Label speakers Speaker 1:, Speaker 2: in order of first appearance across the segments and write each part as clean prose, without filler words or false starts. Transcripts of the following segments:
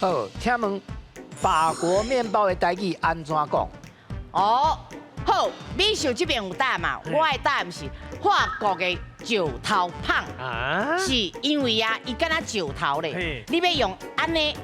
Speaker 1: 好，請問法國麵包的台語按怎講？
Speaker 2: 哦，好，美秀這邊有答案嘛？我的答案是法國的石頭麭，是因為啊，伊敢若石頭咧，你欲用按呢，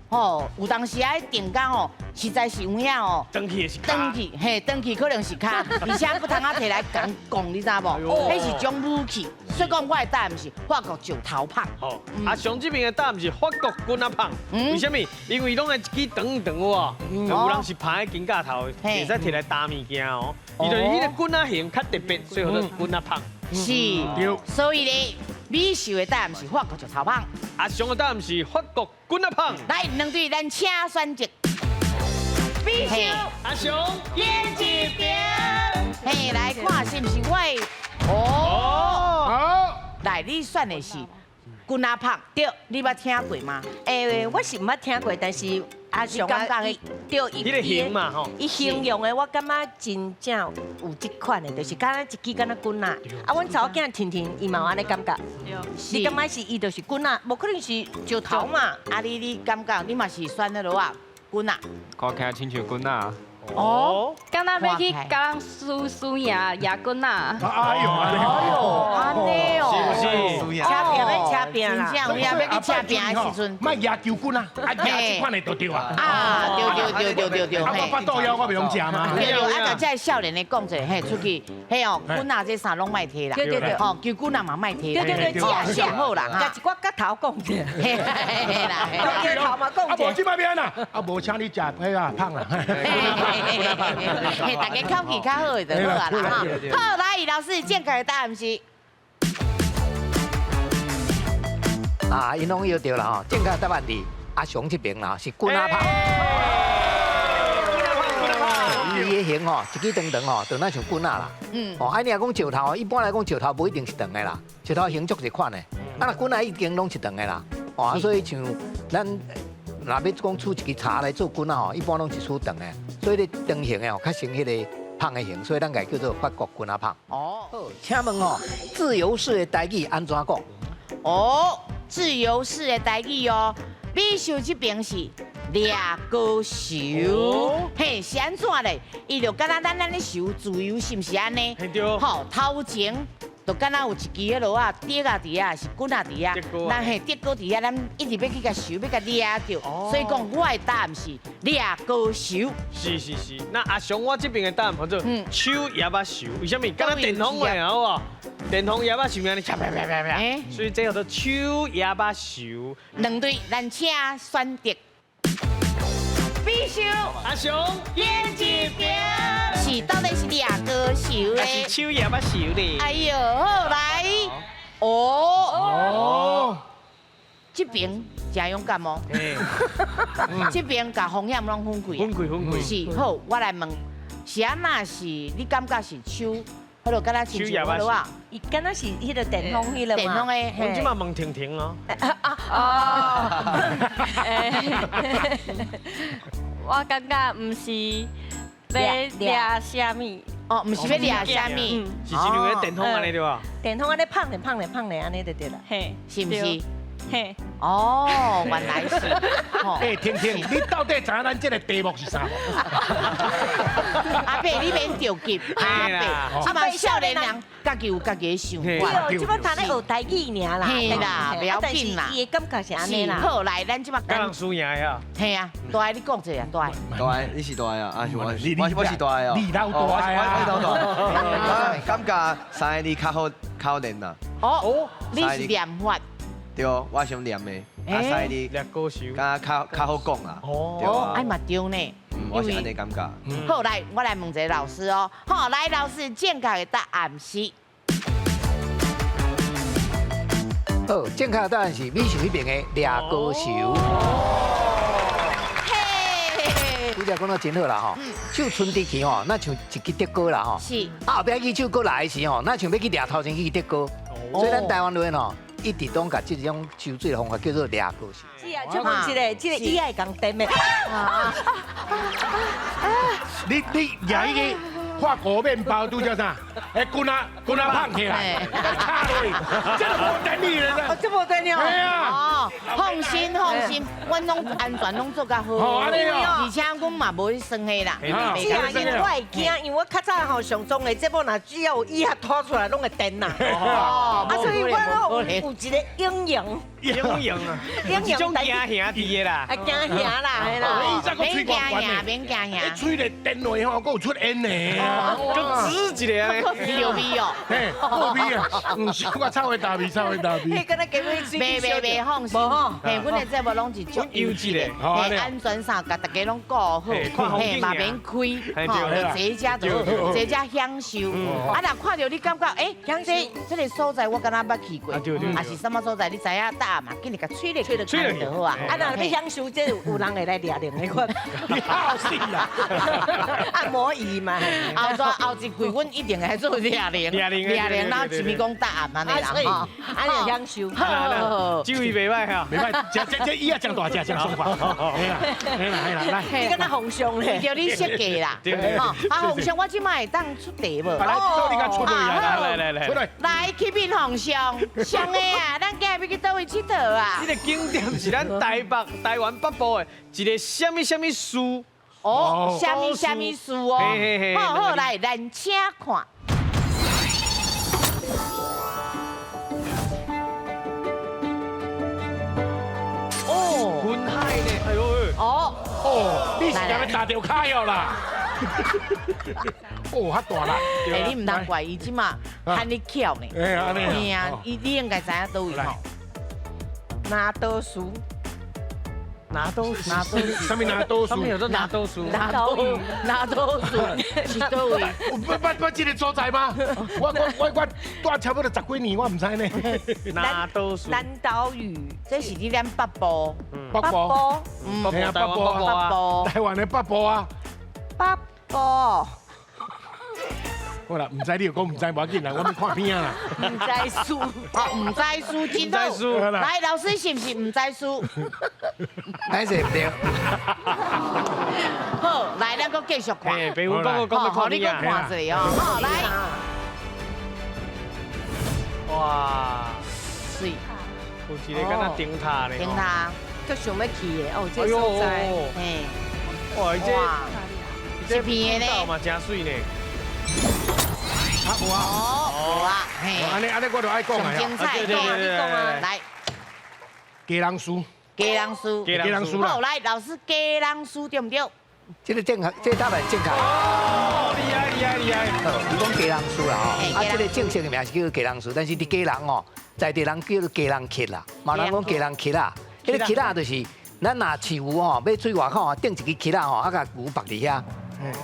Speaker 2: 吼，有當時啊，定工吼，實在是有影哦，
Speaker 3: 轉去是
Speaker 2: 轉去，嘿，轉去可能是跤，而且閣通啊提來共講，你知無？彼是種武器，所以講我的答案是法國石頭麭。
Speaker 3: 好，阿雄這邊的答案是法國棍仔麭。為啥物？因為攏會一支長長的，有人是攀喺肩胛頭，會使提來擔物件哦。伊就是彼個棍仔形較特別，所以叫做棍仔麭。
Speaker 2: 是，所以咧，美秀的答案是法國石頭麭。
Speaker 3: 阿雄的答案是法國棍仔麭。
Speaker 2: 來，兩隊咱請選擇。
Speaker 3: 美秀，阿雄，演一邊。
Speaker 2: 嘿，來看是毋是我的？哦，
Speaker 4: 好，
Speaker 2: 來，你選的是棍仔麭，對，你捌聽過嗎？
Speaker 5: 欸，我是毋捌聽過，但是阿雄
Speaker 2: 感覺
Speaker 5: 對，伊
Speaker 3: 彼個形嘛吼，
Speaker 5: 伊形容的我感覺真正有這款的，就是敢若一支敢若棍仔。啊，阮查某囝婷婷伊嘛有按呢感覺。你感覺是伊就是棍仔，無可能是石頭嘛？
Speaker 2: 啊，你感覺你嘛是選彼落啊？棍仔？
Speaker 6: 看起來親像棍仔。
Speaker 2: 哦，
Speaker 7: 敢若欲去共人輸輸贏贏棍仔。
Speaker 4: 哎呦，
Speaker 2: 哎呦，按呢哦，
Speaker 3: 是毋是？
Speaker 5: 車拼欲車拼啦，
Speaker 2: 真正有影欲去車拼的時陣，
Speaker 4: 莫舉球棍啊，啊舉這款的就對啊。
Speaker 2: 啊，對對對對對對。
Speaker 4: 啊，我腹肚枵，我袂用食嗎？
Speaker 2: 對對，啊，共這个少年的講者，嘿，出去，嘿哦，棍仔這衫攏莫提啦，
Speaker 5: 對對對，
Speaker 2: 吼，球棍仔嘛莫提，
Speaker 5: 對對對，這
Speaker 2: 上好啦，
Speaker 5: 共一寡角頭講者，
Speaker 2: 嘿啦，
Speaker 5: 角頭嘛講
Speaker 4: 啊，無這擺欲按怎？啊，無請你食彼啊，麭啦。
Speaker 2: 嘿，大家口氣較好的就好啊啦哈。好，來，老師正確的答案是，
Speaker 1: 啊，𪜶攏搖著啦吼，正確答案佇阿雄這邊啦，是棍仔麭。伊的形吼，一支長長吼，就若像棍仔啦。哦，啊，你若講石頭，一般來講石頭無一定是長的啦，石頭形足濟款的。啊，若棍仔已經攏是長的啦。哦，所以像咱若欲講取一支柴來做棍仔吼，一般攏是取長的，所以咧長形的吼較像彼個麭的形，所以咱共叫做法國棍仔麭。
Speaker 2: 哦，
Speaker 1: 好，請問吼，自由式的台語按怎講？
Speaker 2: 哦，自由式的台語哦，美秀這邊是掠高泅，嘿，是按怎咧？伊就敢若咱咧泅自由，是毋是按呢？
Speaker 3: 對。
Speaker 2: 吼，頭前就敢若有一支彼落仔竹仔佇遐，是棍仔佇遐，咱嘿竹篙佇遐，咱一直欲去共泅，欲共掠著，所以講我的答案是掠高泅。
Speaker 3: 是是是，那阿雄我這邊的答案叫做手葉仔泅，為啥物？敢若電風的好無？電風葉仔是毋是按呢？啪啪啪啪啪。所以這叫做手葉仔泅。
Speaker 2: 兩隊，咱請選擇。美秀，
Speaker 3: 阿雄，演一邊。
Speaker 2: 是到底是掠高泅
Speaker 3: 還是手葉仔泅咧？
Speaker 2: 哎呦，好來，哦哦，這邊誠勇敢哦，這邊共風險攏分開，
Speaker 3: 分開分開。
Speaker 2: 是好，我來問，是按怎是？你感覺是手，彼落敢若親像彼落啊？
Speaker 5: 伊敢若是彼个電風彼个
Speaker 2: 電風的。
Speaker 3: 阮這馬問婷婷哦。
Speaker 7: 哦。我感覺毋是欲掠啥物。
Speaker 2: 哦，毋是欲掠啥物，
Speaker 3: 是親像彼電風按呢對無？
Speaker 5: 電風按呢麭咧麭咧麭咧按呢就對啦。
Speaker 7: 嘿，
Speaker 2: 是毋是？
Speaker 7: 嘿。
Speaker 2: 哦，原來是。
Speaker 4: 欸，婷婷，你到底知影咱這个題目是啥？
Speaker 2: 阿伯，你免著急，阿伯，啊嘛少年人家己有家己的想法。
Speaker 5: 對，這擺他咧學台語爾啦。
Speaker 2: 嘿啦，不要緊啦。
Speaker 5: 伊的感覺是按呢啦。
Speaker 2: 好，來，咱這擺。
Speaker 3: 共人輸贏啊。
Speaker 2: 嘿啊，大的你講一下，大的。
Speaker 8: 大的，你是大的啊？啊是我，我是大的哦。
Speaker 4: 你老大啊。
Speaker 8: 我老大。感覺三个字較好較好念啦。
Speaker 2: 哦，你是念法。
Speaker 8: 對，我想念的，啊，三个字，
Speaker 3: 掠高泅，
Speaker 8: 敢較較好講啦。
Speaker 2: 哦，哎嘛對呢。
Speaker 8: 我是按呢感覺。
Speaker 2: 好，來，我來問一下老師哦。好，來，老師，正確的答案是。
Speaker 1: 好，正確的答案是美秀彼邊的掠高泅。
Speaker 2: 嘿，
Speaker 1: 拄才講得真好啦吼，手伸直去吼，若像一支竹篙啦吼。
Speaker 2: 是。
Speaker 1: 啊，後壁去手閣來的時吼，若像欲去掠頭前彼支竹篙。所以咱台灣話吼，一直攏共這種泅水的方法叫做掠高泅。
Speaker 5: 是啊，請問一下，這個伊愛共電的。
Speaker 4: 你掠彼个法國麵包拄才啥？哎，棍仔棍仔捧起來，卡落去，這都無電力啦。
Speaker 5: 哦，這無電力哦。
Speaker 4: 對啊。
Speaker 2: 哦，放心放心，阮攏安全攏做較好。而且阮嘛無去耍彼啦。
Speaker 5: 是啊，因為我會驚，因為我較早吼上綜藝節目，若只要有椅仔拖出來，攏會電啦。哦。啊，所以我攏有一個陰影。
Speaker 3: 陰影啊。
Speaker 5: 陰影。
Speaker 3: 這種驚嚇佇的啦。
Speaker 5: 啊，驚嚇啦，係啦。
Speaker 2: 免驚嚇，免驚嚇。
Speaker 4: 吹咧電話吼，閣有出煙呢。
Speaker 3: 閣滋一个。
Speaker 2: 有味哦。
Speaker 4: 嘿，有味啊！毋是我臭的大味，臭的大味。
Speaker 5: 彼敢若加买水。
Speaker 2: 袂袂袂，放心。嘿，阮的节目攏是足优质的，嘿，安全啥，共大家攏顾好，嘿，嘛免开，吼，坐遮就好，坐遮享受。啊，若看著你感覺，欸，這個所在我敢若捌去過，啊是啥物所在，你知影搭嘛，緊來共吹咧，吹咧就好啊。
Speaker 5: 啊，若欲享受，這有人會來掠另的款。
Speaker 4: 好死啦！
Speaker 5: 按摩椅嘛。
Speaker 2: 後逝後一季，阮一定會做掠鈴，掠鈴，然後一暝講答案按呢啦，吼，
Speaker 5: 按呢享受。
Speaker 3: 好，酒意袂歹哈，
Speaker 4: 袂歹，食這這椅仔真大隻，真爽快。嘿啦，嘿啦，嘿啦，來。
Speaker 5: 你敢若皇上咧？
Speaker 2: 為著你設計啦，吼，啊，皇上，我這擺會當出題無？
Speaker 4: 來，到你共出來
Speaker 3: 來來來，
Speaker 4: 出來。
Speaker 2: 來去變皇上，上的啊，咱今日欲去佗位𨑨迌啊？
Speaker 3: 這個景點是咱台北、台灣北部的一個啥物啥物樹？
Speaker 2: 哦，啥物啥物樹哦？好好來，咱請看。
Speaker 3: 哦，雲海呢？哎呦喂！
Speaker 2: 哦
Speaker 4: 哦，你是踮咧打著跤哟啦？哦，較大啦！
Speaker 2: 欸，你毋通怪伊這馬喊你巧呢。
Speaker 4: 哎，按呢。
Speaker 2: 嘿啊，伊你應該知影佗位吼。
Speaker 5: 拿刀樹。
Speaker 3: 拿刀樹，
Speaker 2: 拿刀樹，
Speaker 4: 啥物拿刀樹？
Speaker 3: 啥物叫做拿刀樹？
Speaker 2: 拿刀拿刀樹是佗位？
Speaker 4: 有捌這个所在嗎？我住差不多十幾年，我毋知呢。
Speaker 3: 拿刀樹。
Speaker 5: 南島嶼，
Speaker 2: 這是佇咱北部。
Speaker 4: 北部。
Speaker 3: 北部，台灣北部啊。
Speaker 4: 台灣的北部啊。
Speaker 5: 北部。
Speaker 4: 好啦，毋知你又講毋知，無要緊啦，我欲看片啊啦。
Speaker 5: 毋知輸，
Speaker 2: 哦，毋知輸，真好。來，老師是毋是毋知輸？
Speaker 1: 歹勢毋對。
Speaker 2: 好，來，咱閣繼續看。
Speaker 3: 嘿，白雲講閣講欲看
Speaker 2: 你閣看一下哦。好，來。
Speaker 3: 哇，
Speaker 2: 媠。
Speaker 3: 有一个敢若燈塔咧。
Speaker 2: 燈塔，
Speaker 5: 足想欲去的哦，這所在。
Speaker 2: 嘿。
Speaker 3: 哇，這
Speaker 2: 這片的呢？
Speaker 3: 嘛真媠呢。
Speaker 4: 啊有啊，
Speaker 2: 哦有啊，嘿，
Speaker 4: 按呢按呢我就愛講啊，
Speaker 2: 精彩，
Speaker 3: 對對對，
Speaker 2: 來，
Speaker 4: 基隆樹，
Speaker 2: 基隆樹，
Speaker 4: 基隆樹啦。
Speaker 2: 好，來，老師，基隆樹對毋對？
Speaker 1: 這個正確，這個答案正確。
Speaker 3: 哦，厲害厲害厲害。
Speaker 1: 好，你講基隆樹啦吼，啊，這個正式的名是叫做基隆樹，但是佇基隆哦，在地人叫做基隆柿啦，嘛有人講基隆柿啦，彼個柿仔就是咱若飼牛吼，欲出外口吼，頂一支柿仔吼，啊，共牛縛佇遐。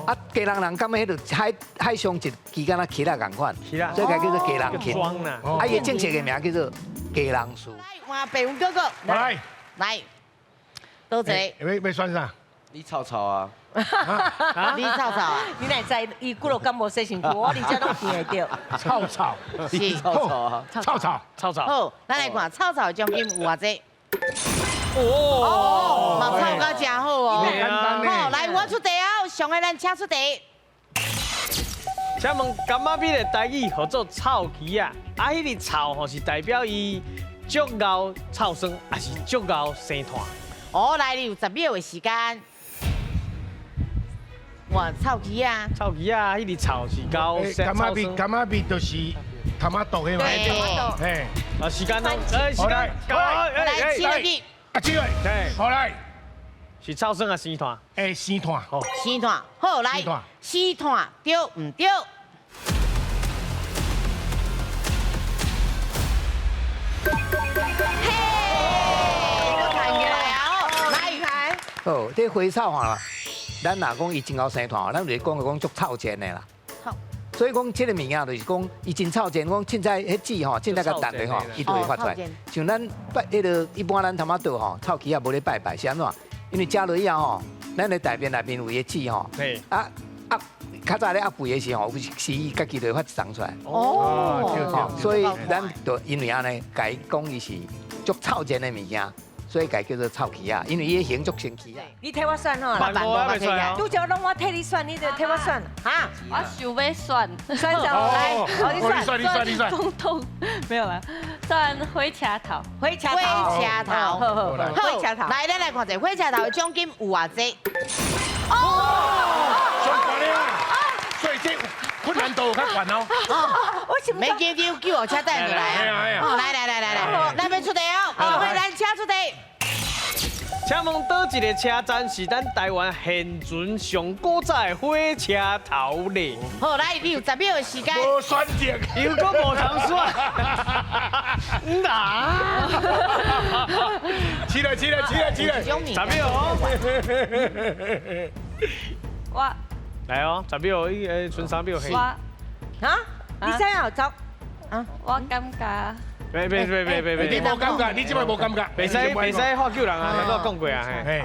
Speaker 1: 啊，基隆人感覺彼个海海上一支敢若柿仔仝款，所以共叫做基隆柿。啊，伊正式的名叫做基隆樹。
Speaker 2: 來，換白雲哥哥。
Speaker 4: 來，
Speaker 2: 來，多謝。
Speaker 4: 欲選啥？
Speaker 8: 你臭臭啊！
Speaker 2: 你臭臭啊！
Speaker 5: 你哪知伊幾落工無洗身軀，我而且攏見會著。
Speaker 4: 臭臭，
Speaker 2: 是
Speaker 8: 臭臭啊！
Speaker 4: 臭臭，
Speaker 3: 臭臭。
Speaker 2: 好，咱來看臭臭的獎金有偌濟？哦，嘛臭甲誠好哦。好，來我出題哦，上个咱請出題。
Speaker 3: 請問柑仔蜜的台語號做臭棋仔，啊，彼个臭吼是代表伊足𠢕臭酸，抑是足𠢕生炭？
Speaker 2: 哦，來，你有10秒的時間。哇，臭棋仔！
Speaker 3: 臭棋仔，彼个臭是𠢕
Speaker 4: 柑仔蜜，柑仔蜜就是头仔毒的嘛。
Speaker 2: 對。
Speaker 4: 嘿。
Speaker 3: 啊，時間到，哎，時間，
Speaker 2: 來，起落去。
Speaker 4: 啊，這位，好來，
Speaker 3: 是臭酸抑生炭？
Speaker 4: 哎，生炭，
Speaker 3: 好。
Speaker 2: 生炭，好來，生炭對毋對？嘿，閣彈起來啊！來，
Speaker 1: 好，這花草吼，咱若講伊真𠢕生炭，咱就是講講足臭賤的啦。所以講這个物件就是講，伊真臭賤，講凊彩彼籽吼，凊彩共擲落吼，伊就會發出來。像咱拜彼个一般咱頭仔倒吼，臭棋仔無咧拜拜是按怎？因為食落以後吼，咱的大便內面有彼籽吼，啊啊，較早咧壓肥的時候，有時伊家己就會發一層出來。
Speaker 2: 哦，
Speaker 1: 所以咱就因為按呢，共伊講伊是足臭賤的物件，所以改叫做臭棋仔，因為伊的形足像棋仔。
Speaker 5: 你替我選吼，
Speaker 3: 萬五還袂出來哦。
Speaker 5: 拄則攏我替你選，你就替我選哈。
Speaker 7: 我想欲選，
Speaker 5: 選啥？來，你選，
Speaker 4: 你選，你選。
Speaker 7: 總統沒有啦，選火車頭。
Speaker 5: 火車頭。
Speaker 2: 火車頭。
Speaker 5: 好好，火車頭。
Speaker 2: 來，咱來看一下火車頭的獎金有偌濟？
Speaker 4: 哦，上懸了，所以這困難度較懸哦。
Speaker 2: 沒緊張，救護車等就來啊！來來來來來，咱欲出題哦，好，咱請出題。
Speaker 3: 請問佗一个車站是咱台灣現存上古早的火車頭咧？
Speaker 2: 好，來，你有10秒的時間。
Speaker 4: 無選擇，
Speaker 3: 又閣無通選。哪？
Speaker 4: 起來起來起來起來！
Speaker 3: 十秒哦。
Speaker 7: 我
Speaker 3: 來哦，十秒，伊剩3秒。
Speaker 7: 我
Speaker 5: 啊？你知影走？
Speaker 7: 啊？我感覺。
Speaker 3: 別別別別別別！
Speaker 4: 你無感覺，你這擺無感覺。
Speaker 3: 袂使袂使喝酒人啊，咱都講過啊。
Speaker 4: 嘿。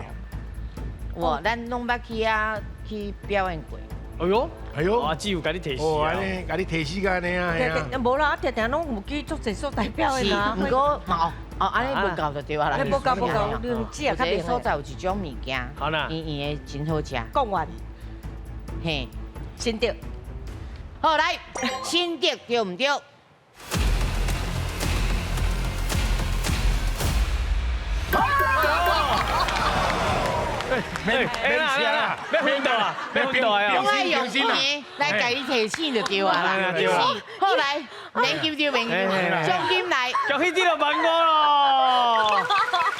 Speaker 2: 哇，咱攏捌去啊去表演過。
Speaker 3: 哎喲，
Speaker 4: 哎喲，
Speaker 3: 阿姊有共你提示
Speaker 4: 啊，共你提示個按呢啊，
Speaker 5: 無啦，定定攏有去足濟所代表的啦。
Speaker 2: 毋過嘛哦，按呢無夠就對啊啦。
Speaker 5: 無夠無夠，你姊也較
Speaker 2: 這個所在有一種物件，
Speaker 3: 好啦，
Speaker 2: 圓圓的真好食。
Speaker 5: 講完，
Speaker 2: 嘿，
Speaker 5: 新竹。
Speaker 2: 好來，新竹對毋對？
Speaker 4: 免免車啦，
Speaker 3: 免昏倒啊，免昏倒啊！
Speaker 2: 我愛用錢來共伊提醒就對啊啦。是，好來，免緊張，免緊張，獎金來，
Speaker 3: 恭喜得著萬五囉！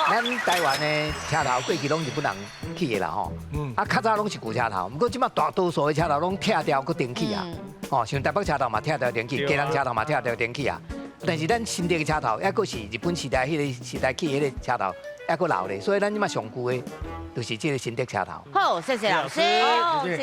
Speaker 1: 咱台灣的車頭過去攏日本人起的啦吼，啊較早攏是舊車頭，毋過這擺大多數的車頭攏拆掉閣重起啊，哦，像台北車頭嘛拆掉重起，基隆車頭嘛拆掉重起啊。但是咱新竹的車頭，猶閣是日本時代彼个時代起彼个車頭，猶閣留咧，所以咱這擺上舊的，就是這个新竹車頭。
Speaker 2: 好，謝謝老師。